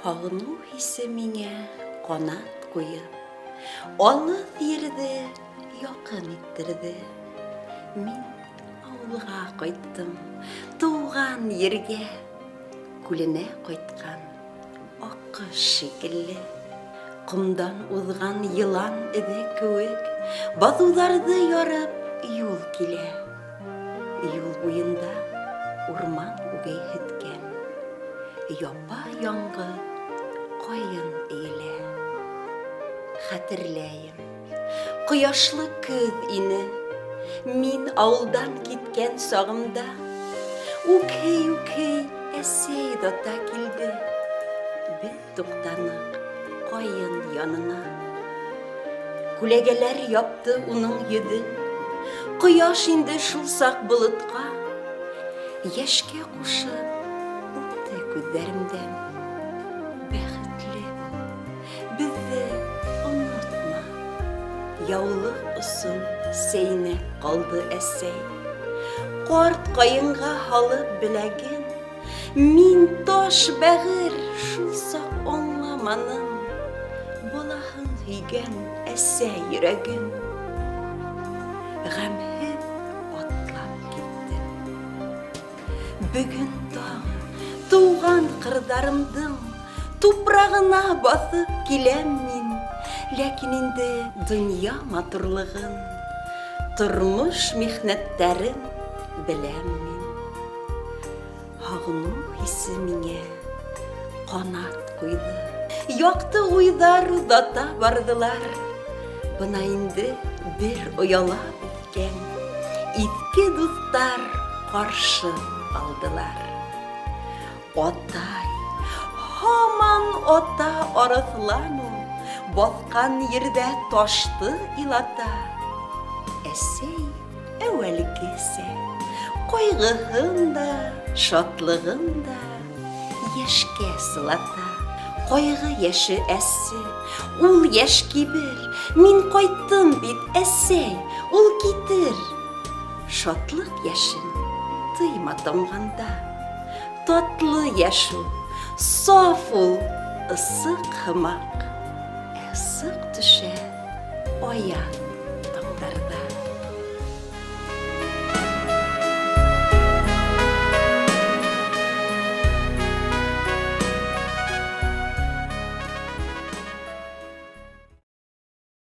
Һағыныу хисе миңә ҡанат ҡуйып, Алыҫ ерҙе яҡын иттерҙе. Мин ауылға ҡайттым, тыуған ергә, Күленә ҡайтҡан аҡҡош шикелле. Ҡомдан уҙған йылан эҙе кеүек, Баҫыуҙарҙы ярып юл килә. Юл буйында урман үгәйһеткән, Япа-яңғыҙ ҡайын эйелә. Хәтерләйем, ҡояшлы көҙ ине, Мин ауылдан киткән сағымда. Үкһей-үкһей әсәй оҙата килде. Беҙ туҡтаныҡ ҡайын янына. Күләгәләр япты уның йөҙөн. Ҡояш инде шул саҡ болотҡа. Йәшкә ҡушып үпте күҙҙәремдән. Бәхетле бул, беҙҙе онотма. Яулыҡ осон сәйнәп ҡалды әсәй. Ҡарт ҡайынға һалып беләген, Мин таш бәғер шул саҡ аңламаным. Балаһын һөйгән әсә йөрәген. Ғәмһеҙ атлап киттем. Бөгөн тағы тыуған ҡырҙарымдың тупрағына баҫып киләм мин. Ләкин инде донъя матурлығын, тормош михнәттәрен беләм мин. Һағыныу хисе миңә ҡанат ҡуйҙы. Яҡты уйҙар оҙата барҙылар. Бына инде бер оялап үҫкән иҫке дуҫтар ҡаршы алдылар. Атай, һаман ата арыҫлан ул, баҫҡан ерҙә ташты илата. Әсәй әүәлгесә ҡайғыһын да, шатлығын да йәшкә сылата. Ҡайғы йәше әсе, ул йәш кибер. Мин ҡайттым бит, әсәй, ул китер. Шатлыҡ йәшен тыйма тамғанда. Татлы йәш ул, саф ул, ысыҡ һымаҡ. Ә ысыҡ төшә аяҙ таңдарҙа.